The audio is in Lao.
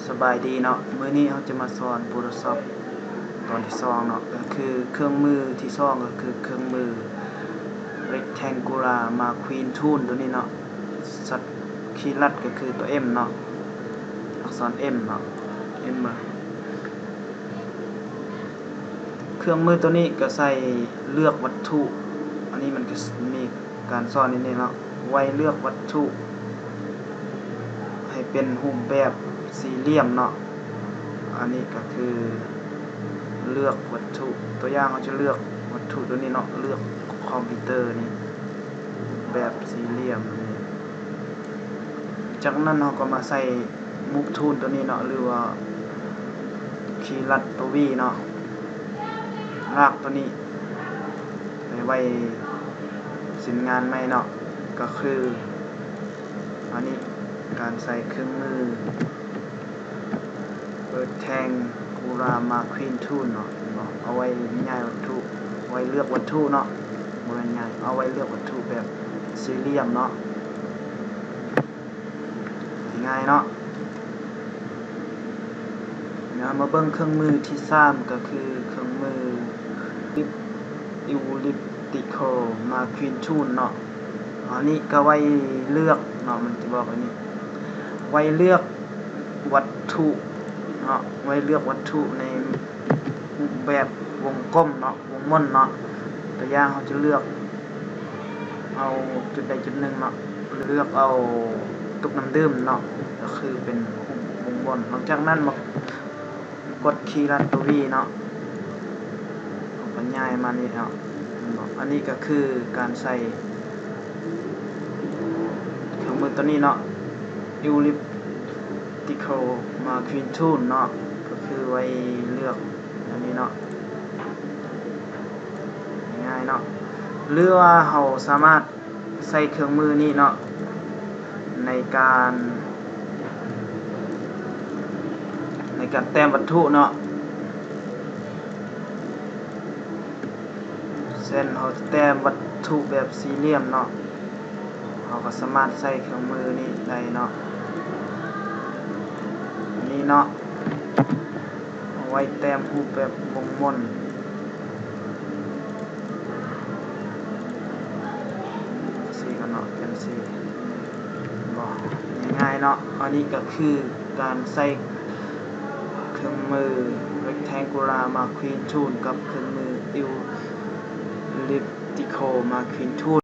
ສະບາຍດີເນາະ, ມື້ນີ້ເຮົາຈະມາສອນ Photoshop ຕອນທີສອງເນາະ, ກໍຄືເຄື່ອງມືທີສອງ ກໍຄືເຄື່ອງມື Rectangular Marquee Tool ຕົວນີ້ເນາະ, ສັດຂີ້ລັດກໍຄືຕົວ M ເນາະ, ອັກສອນ M ເນາະ, M ເບິ່ງ. ເຄື່ອງມືຕົວນີ້ກໍໃຊ້ເລືອກວັດຖຸ, ອັນນີ້ມັນກໍມີ ການສອນນີ້ເນາະ, ໄວ້ເລືອກວັດຖຸໃຫ້ເປັນຮູບແບບສີ່ຫຼ່ຽມເນາະ, ອັນນີ້ກໍຄືເລືອກວັດຖຸ, ຕົວຢ່າງເຮົາຈະເລືອກວັດຖຸຕົວນີ້ເນາະ, ເລືອກຄອມພິວເຕີນີ້ແບບສີ່ຫຼ່ຽມນີ້, ຈາກນັ້ນເຮົາກໍມາໃສ່ Move Tool ຕົວນີ້ເນາະ ຫຼືວ່າຂີ້ລັດຕົວ V ເນາະ, ລາກຕົວນີ້ໄປໄວ້ຊິ້ນງານໃໝ່ເນາະ, ກໍຄືອັນນີ້ການໃສ່ເຄື່ອງມື Rectangular Marquee Tool ເນາະ, ເນາະ ເອົາໄວ້ຍ້າຍວັດຖຸ, ໄວ້ເລືອກວັດຖຸເນາະ, ບໍ່ແມ່ນຍ້າຍ, ເອົາໄວ້ເລືອກວັດຖຸແບບສີ່ຫຼ່ຽມເນາະ. ງ່າຍເນາະ. ດຽວເຮົາມາເບິ່ງເຄື່ອງມືທີສາມ ກໍຄືເຄື່ອງມື Elliptical Marquee Tool ເນາະ, ອັນນີ້ກໍໄວ້ເລືອກເນາະ, ມັນຈະບອກອັນນີ້ ໄວ້ເລືອກວັດຖຸເນາະ, ໄວ້ເລືອກວັດຖຸໃນຮູບແບບວົງກົມເນາະ. ວົງມ່ວນເນາະ, ຕົວຢ່າງເຮົາຈະເລືອກເອົາຈຸດໃດຈຸດໜຶ່ງເນາະ, ເລືອກເອົາຕຸກນ້ຳດື່ມເນາະ, ກໍຄືເປັນຮູບວົງມ່ວນ. ຫຼັງຈາກນັ້ນມາກົດຄີລັດຕົວ V ເນາະ, ເຮົາກໍຍ້າຍມານີ້ເນາະ, ອັນນີ້ກໍຄືການໃສ່ເຄື່ອງມືຕົວນີ້ເນາະ, Elliptical Marquee Tool ເນາະ, ກໍຄືໄວ້ເລືອກ ອັນນີ້ເນາະ, ງ່າຍເນາະ. ຫຼືວ່າເຮົາສາມາດໃຊ້ເຄື່ອງມືນີ້ເນາະ ໃນການ ໃນການແຕ້ມວັດຖຸເນາະ, ເຊັ່ນເຮົາຈະແຕ້ມວັດຖຸແບບສີ່ຫຼ່ຽມເນາະ, ເຮົາກໍສາມາດໃຊ້ເຄື່ອງມືນີ້ໄດ້ເນາະ, ອັນນີ້ເນາະ. ເອົາໄວ້ແຕ້ມຮູບແບບວົງມ່ວນ ຈັ່ງຊີ້ກໍເນາະ, ຈັ່ງຊີ້ ເຫັນບໍ່? ງ່າຍໆເນາະ. ອັນນີ້ກໍຄືການໃຊ້ເຄື່ອງມື Rectangular Marquee Tool ກັບເຄື່ອງມື Elliptical Marquee Tool.